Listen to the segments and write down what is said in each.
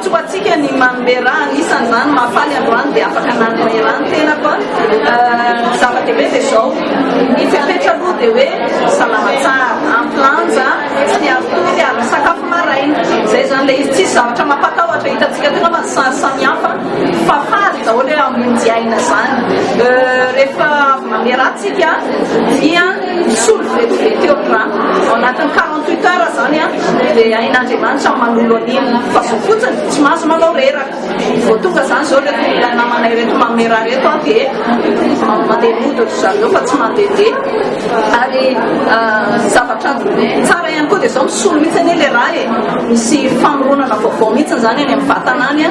Tombontsoa ho antsika ny manome rà, anisan'izany mahafaly androany dia afaka nanome rà ny tenako. Ny zava-dehibe dia izao, ny fepetra aloha dia hoe salama tsara, ampy lanja, tsy miari-tory ary misakafo maraina. Izay izany ilay izy, tsisy zavatra mampatahotra, hitantsika teo angamba ny sary samihafa fa faly daholo hoe hamonjy aina izany. Rehefa avy manome rà tsika dia misolo vetivety eo ny rà, ao anatin'ny 48 heures izany dia hain'Andriamanitra ny manolo an'iny fa zao fotsiny tsy mahazo manao reraka. Vao tonga izany izao ireto olona namanay ireto manome rà ireto dia mandeha mody ry zareo fa tsy mandehandeha. Ary zavatra tsara ihany koa dia izao misolo mihitsy anie ilay rà e, misy famoronana vaovao mihitsy izany any amin'ny vatana any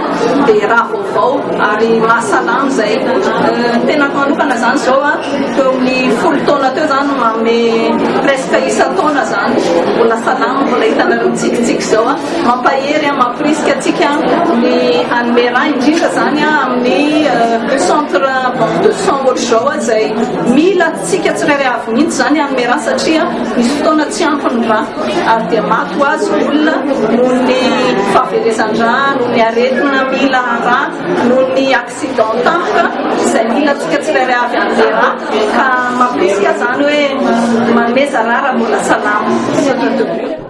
dia rà vaovao ary mahasalama izay. Ny tenako manokana izany izao teo amin'ny folo taona teo izany no manome presque isan-taona izany, mbola salama, mbola hitanareo mitsikitsiky izao. Mampahery, mampirisika antsika ny hanome rà indrindra izany amin'ny centre banque de sang ohatr'izao izay mila antsika tsirairay avy mihitsy izany hanome rà satria misy fotoana tsy ampy ny rà ary dia maty ho azy ny olona noho ny fahaverezan-drà, noho ny aretina mila rà, noho ny accident tampoka izay mila antsika tsirairay avy hanome rà ka mampirisika izany hoe manomeza rà raha mbola salama. Misaotra tompoko.